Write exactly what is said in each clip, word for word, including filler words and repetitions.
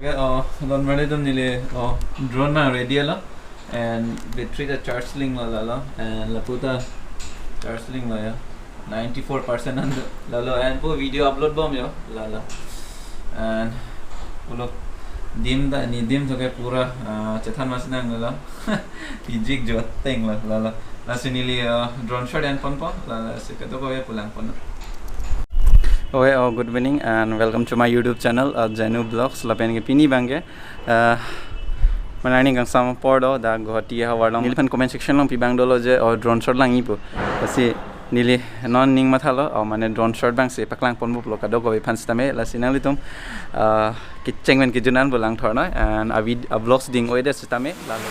Okay, oh, don mane dum neli, oh, drone na ready lo, and battery ta charge linglo lalo, and lapu ta charge linglo ya, ninety four percent an lalo, and po video upload bom yo lalo, and pulo dim ta, ne dim to ke pura, ah, chethan mas nang lalo, pijik jo teng lo lalo, lasi neli, ah, drone shot en ponpo, lasi kadokave pulang pon. Okay, oh, good evening and welcome to my YouTube channel, uh, Jenu Vlogs. Lapen ke pini abang ke, uh, mane arni kangsam apor do, dak Guwahati havar along. Neliphan comment section along pi abang dolo je, oh, drone shot langji pu. Lasi neli non ning mathalo, oh, mane drone shot abang si paklang ponpo pulo kadokave aphan sitame, lasi nanglitum, uh, kecheng pen kejun an pu langthor noi, and a vid-, a vlogs ding oide sitame, lalo.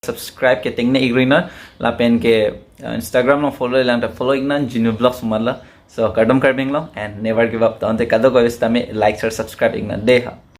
Subscribe ke tengne igri na, lapen ke, uh, Instagram along follow lang ta follow iknon, Jinu Vlogs pu matlo. So, kardom Karbi Anglong and never give up. Tangte kadokave sitame like, share, subscribe iknon. Dei ha.